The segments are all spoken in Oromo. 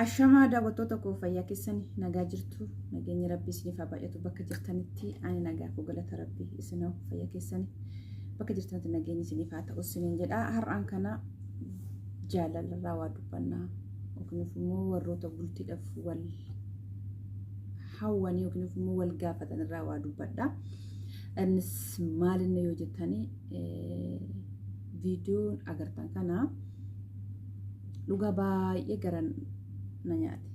Ashamaa daawwattoota koo, fayyaa keessan, nagaa jirtu? Nageenya Rabbii isiniif haa baay'atu bakka jirtanitti. Ani nagaa koo, galata Rabbii. Isinoo fayyaa keessan, bakka jirtanitti nageenyi isiniif haa ta'u isiniin jedha. Har'aan kana jaalalarraa waa dubbannaa, yookiin immoo warroota bultiidhaaf wal hawwanii yookiin immoo wal gaafatan irraa waa dubbadha. Innis maalinni yoo jettanii, viidiyoon agartan kana dhugaa baay'ee garan na nyaate.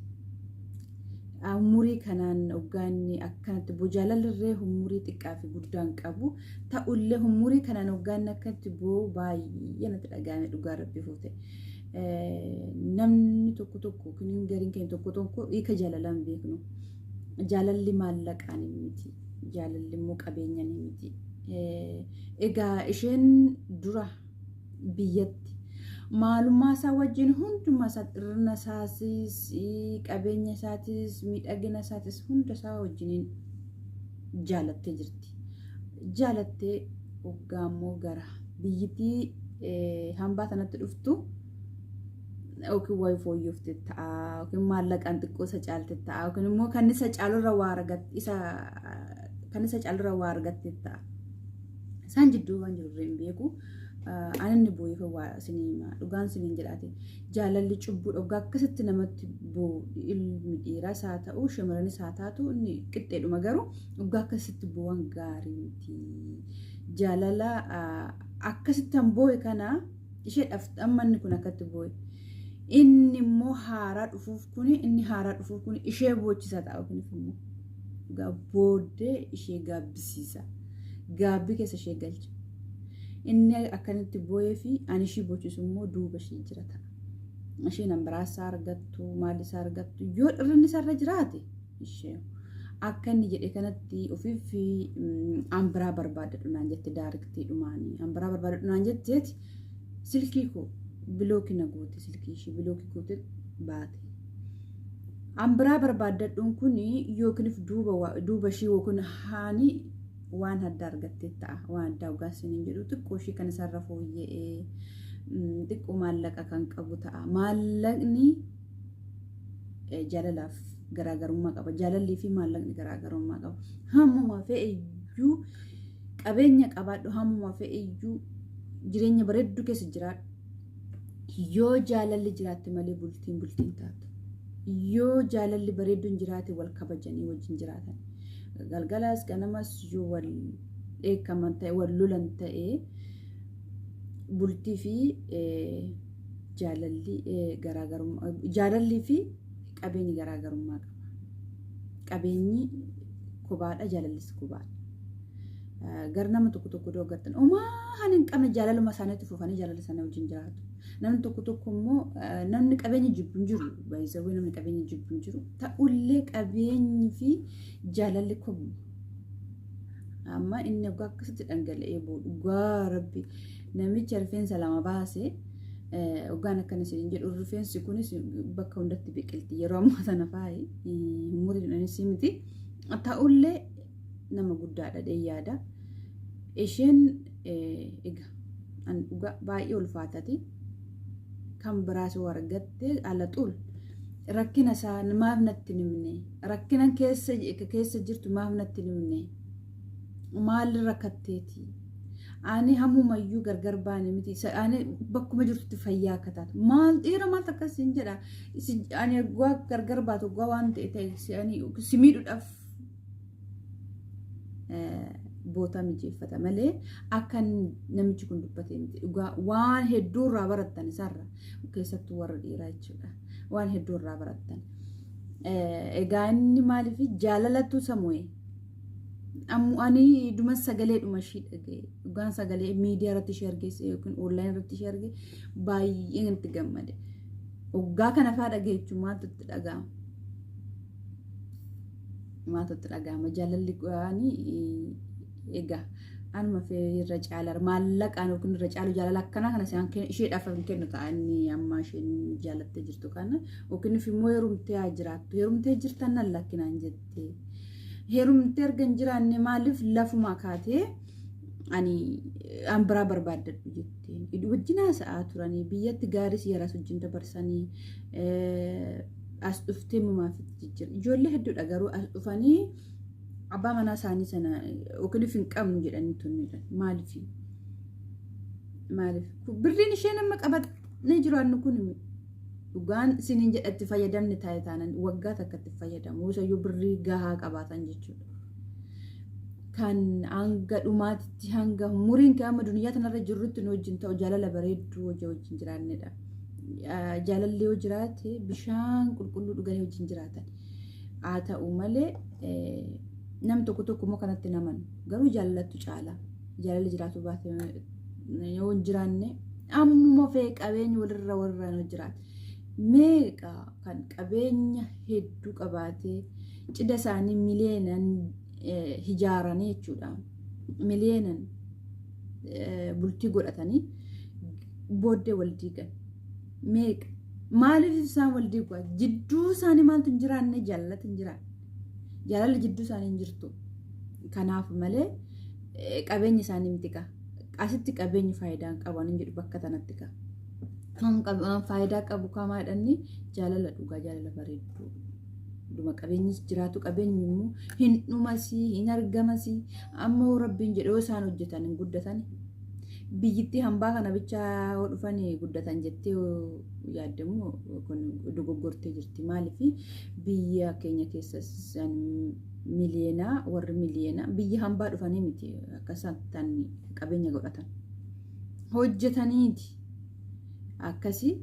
Umurii kanaan hoggaanni akkanatti boo, jaalalirree umurii xiqqaa fi guddaan qabu ta'ullee, umurii kanaan hoggaanni akkanatti boo baay'ee natti dhagahame, dhugaa Rabbii fuute. Namni tokko tokko yookiin gariin keenya tokko tokko hiika jaalalaa hin beeknu. Jaalalli maallaqaan miti. Jaalalli immoo qabeenyaan miti. Egaa isheen dura biyyatti maalummaa isaa wajjin, hundumaa isaa, xirina isaatis, qabeenya isaatis, miidhagina isaatis, hunda isaa wajjiniin jaalattee jirti. Jaalattee hoggaa immoo gara biyyittii hambaa sanatti dhuftu, yookiin wayi fooyyofte ta'a, yookiin maallaqaan xiqqoo isa caalte ta'a, yookiin immoo kan isa caalurra waa argatte, isa kan isa caalurra waa argatte ta'a. Isaan jidduu waan jiru hin beeku. Ani inni boo'eefa waa isinii hima. Dhugaan isiniin jedhaati. Jaalalli cubbuu dhugaa akkasitti namatti boo, ilmi dhiiraas haa ta'u, shamaranis haa taatu, inni qixxeedhuma, garuu dhugaa akkasitti boo'an gaarii miti. Jaalala akkasitti han boo'e kana isheedhaaf amma inni kun akkatti boo'e. Inni immoo haaraa dhufuuf kuni, inni haaraa dhufuuf kuni ishee boochisa ta'a, yookiin immoo dhugaa booddee ishee gaabbisiisa. Gaabbii keessa ishee galcha. Inni akkanatti boo'ee fi ani ishii boochisu immoo duuba ishee jira ta'a. Isheen hanbiraa isaa argattu, maal isaa argattu, yoo dhirrinni isarra jiraate, ishee akka inni jedhe kanatti ofiif hanbiraa barbaadadhu naan jette, directii dhumaanii hanbiraa barbaadadhu naan jetteeti silkii koo block na goote, silkii ishee block goote baate. Hanbiraa barbaaddadhuun kun yookiin duuba ishii yookiin haani waan adda argattee ta'a. Waan addaa dhugaa isiniin jedhu, xiqqoo ishii kan isarra fooyya'ee, xiqqoo maallaqa kan qabu ta'a. Maallaqni jaalalaaf garaagarummaa qaba. Jaalallii fi maallaqni garaagarummaa qaba. Hammuma fe'e iyyuu qabeenya qabaadhu, hammuma fe'e iyyuu jireenya bareedduu keessa jiraadhu. Yoo jaalalli jiraatte malee bultiin bultiin taatu. Yoo jaalalli bareedduun jiraate, wal kabajanii wajjin jiraatan. Galgalaas ganamas yoo wal dheekkaman ta'e, wal lolan ta'e, bultii fi jaalalli garaagarummaa, jaalallii fi qabeenyi garaagarummaa qaba. Qabeenyi kophaadha, jaalallis kophaadha. Gara nama tokko tokko iddoo agartan homaa kan hin qabne jaalaluma isaaniitti fufanii jaalala isaanii wajjin jiraatu. Namni tokko tokko immoo, namni qabeenya jibbu hin jiru. Baay'isawwee namni qabeenya jibbu hin jiru. Ta'ullee qabeenyi fi jaalalli kobu. Amma inni waggaa akkasitti dhangala'ee boo'u, dhugaa Rabbi, namicha rifeensa lama baase, waggaan akkana isin jedhu, rifeensi kunis bakka hundatti biqilti yeroo ammaa sana faayi umuriin miti. Ta'ullee nama guddaadha dhee yaada. Isheen egaa an dhugaa baay'ee ulfaatati. Kan biraas yoo argatte ala xul rakkina isaa maaf natti himne? Rakkina keessa keessa jirtu maaf natti himne? Maal rakkatteeti? Ani hammumayyuu gargar baane miti. Ani bakkuma jirtutti fayyaa akka taatu. Maal dhiira maal akkas hin jedha. Ani waggaa gargar baatu, waggaa waan ta'e ta'e, ani si miidhuudhaaf boota mijeeffata malee akka namichi kun dubbate miti. Dhugaa waan hedduu irraa barattan isarra, keessattuu warra dhiiraa jechuudha. Waan hedduu irraa barattan. Egaa inni maaliif jaalalatu samu'e? Ammoo ani dhuma sagalee dhuma ishii dhagaye. Dhugaan sagalee miidiyaa irratti ishee argeesse yookiin online irratti ishee arge, baay'ee itti gammade. Waggaa kana fa'aa dhagayechuun maaltu itti dhaga'ama? Maaltu itti dhaga'ama? Jaalalli ani egaa anuma irra caala maallaqaan yookiin irra caalu jaalala akkanaa kana isaan isheedhaaf hin kennu ta'a, inni amma isheen jaalattee jirtu kana, yookiin immoo heerumtee haa jiraattu, heerumtee jirtan nan lakkinaan jette. Heerumtee erga hin jiraanne maaliif lafuma kaatee ani an biraa barbaaddadhu jetteen? Wajjin haasa'aa turanii, biyyatti gaaris yaraas wajjin dabarsanii. As dhuftee maaf itti jijjiira? Ijoollee hedduudha garuu as dhufanii abbaa manaa isaanii sana yookiin hin qabnu jedhanii tunnidha. Maaliif? Maaliif? Birriin isheen amma qabatnee jiraannu kun dhugaan isiniin jedhatti fayyadamne taa'e taanan waggaa takka itti fayyadamu. Isayyuu birrii gahaa qabaatan jechuudha. Kan hanga dhumaatitti, hanga umuriin kee amma duniyaa kanarra jirrutti nu wajjin ta'u jaalala bareedduu hojii wajjin jiraannedha. Jaalalli yoo jiraate bishaan qulqulluu dhuganii wajjin jiraatan. Haa ta'u malee, namni tokko tokko immoo kanatti namanu. Garuu jaalalatu caala. Jaalalli jiraatu baate, yoo hin jiraanne, ammuma fee qabeenya walirra warraan yoo jiraate. Meeqa kan qabeenya hedduu qabaatee cidha isaanii miliyeenan ijaaranii jechuudha. Miliyeenan bultii godhatanii booddee wal diigan. Meeqa? Maaliif isaan wal diigu? Jidduu isaanii maaltu hin jiraanne? Jaalalatu hin jiraanne. Jaalalli jidduu isaanii hin jirtu. Kanaaf malee qabeenya isaanii miti kaa. Asitti qabeenyi faayidaa hin qabu hin jedhu bakka tanatti kaa. Kan faayidaa qabu kamaa jedhanii jaalala dhugaa, jaalala bareedduu. Dhuma qabeenyis jiraatu, qabeenyi immoo hin dhumasii, hin argamasii. Ammoo Rabbiin jedhee yoo isaan hojjetan hin guddatan. Biyyittii hambaa kana bichaa yoo dhufan guddatan jettee yaaddamu kun dogoggortee jirti. Maaliif? Biyya keenya keessa miliyeenaa, warri miliyeenaa biyya hambaa dhufanii miti akka isaan qabeenya godhatan. Hojjetaniiti. Akkasii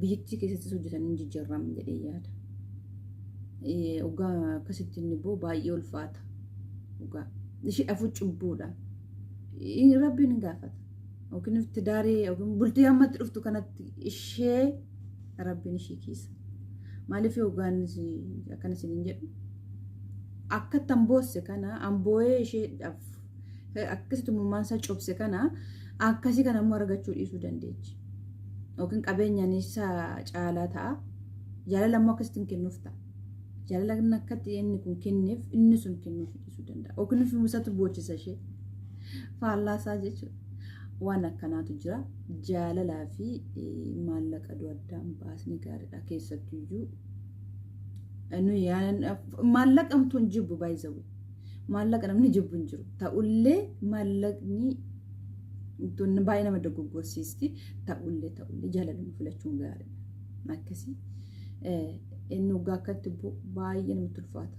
biyyattii keessattis hojjetanii jijjiiraman jedhee yaada. Dhugaa akkasitti inni boo baay'ee ulfaata. Dhugaa ishee dhafuu cubbuudha. Rabbiin hin gaafata. Yookiin itti daaree yookiin bultii ammatti dhuftu kanatti ishee Rabbiin ishee keessa. Maaliif dhugaan akkana isiniin jedhu, akka tamboosse kana amboo'ee isheedhaaf akkasitti uumammaan isaa cobse kana, akkasii kana immoo argachuu dhiisuu dandeechi. Yookiin qabeenyaan isa caalaa ta'a. Jaalala immoo akkasitti hin kennuuf ta'a. Jaalala inni akkatti inni kun kenneef inni sun kennuuf dhiisuu danda'a. Yookiin isatu boochisa ishee. Faallaasaa jechuudha. Waan akkanaatu jira. Jaalalaa fi maallaqa addaan baasni gaariidha, keessattuyyuu. Nuyi maallaqa hamtuu hin jibbu baay'isawu. Maallaqa namni jibbu hin jiru. Ta'ullee maallaqni baay'ee nama dogoggorsiisti. Ta'ullee jaalaluma filachuun gaariidha. Akkasii. Inni waggaa akkatti baay'ee namatti ulfaata.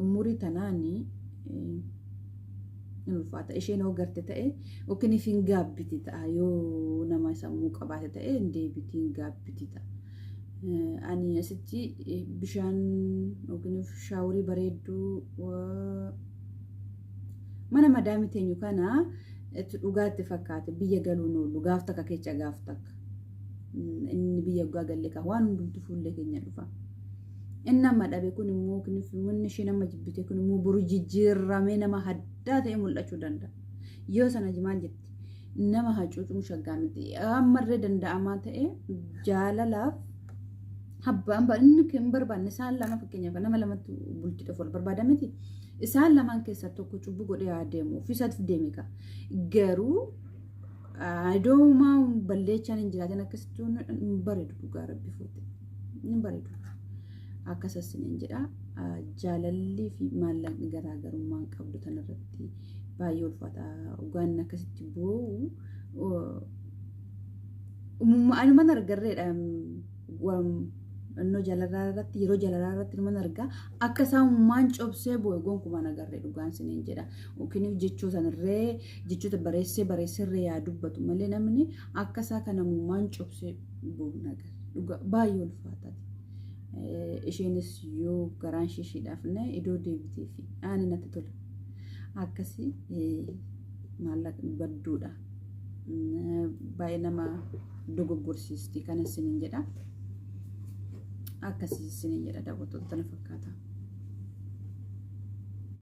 Umurii tanaanii ni ulfaata. Isheen yoo garte ta'e yookiin if hin gaabbiti ta'a, yoo nama sammuu qabaate ta'e hin deebiti, hin gaabbiti ta'a. Ani asitti bishaan yookiin shaaworii bareedduu mana madaamii teenyu kana itti dhugaatti fakkaate biyya galuun oolu gaaf takka keessa gaaf takka. Inni biyya dhugaa galle kan waan hundumtu fuullee keenya dhufa. Inni amma dhabe kun immoo, manni isheen amma jibbite kun immoo boru jijjiiramee nama haddaa ta'e mul'achuu danda'a. Yoo sana maal jetti? Nama hacuucuun shaggaa miti. Ammallee danda'amaa ta'e jaalalaaf abbaan inni hin barbaanne isaan lama, fakkeenyaaf nama lamatti bultiidhaaf wal barbaada miti. Isaan lamaan keessaa tokko cubbuu godhee haa deemu, ofiisaatiif deeme ka. Garuu idoomaa balleechaan hin jiraatin akkasitti hin bareedu, dhugaa Rabbi fuute. Hin bareedu. Akkas isiniin jedha. Jaalallii fi maallaqni garaagarummaa hin qabdu tanarratti baay'ee ulfaata. Dhugaan akkasitti boo'u anuman argarreedha. Innoo jaalalaa irratti, yeroo jaalalaa irratti numan argaa, akka isaan maan cobsee boo'e gonkumaan agarree, dhugaan isiniin jedha. Yookiin jechoota irree jechoota bareessee bareesseerree yaa dubbatu malee namni akka isaa kana maan cobsee boo'u agarre. Dhugaa baay'ee ulfaataati. Isheenis yoo garaan ishee isheedhaaf iddoo deebitee fi ani natti tola. Akkasii maallaqni badduudha. Baay'ee nama dogoggorsiisti kana isiniin jedha. Akkasii isiniin jedha, daawwattoota, tana fakkaata.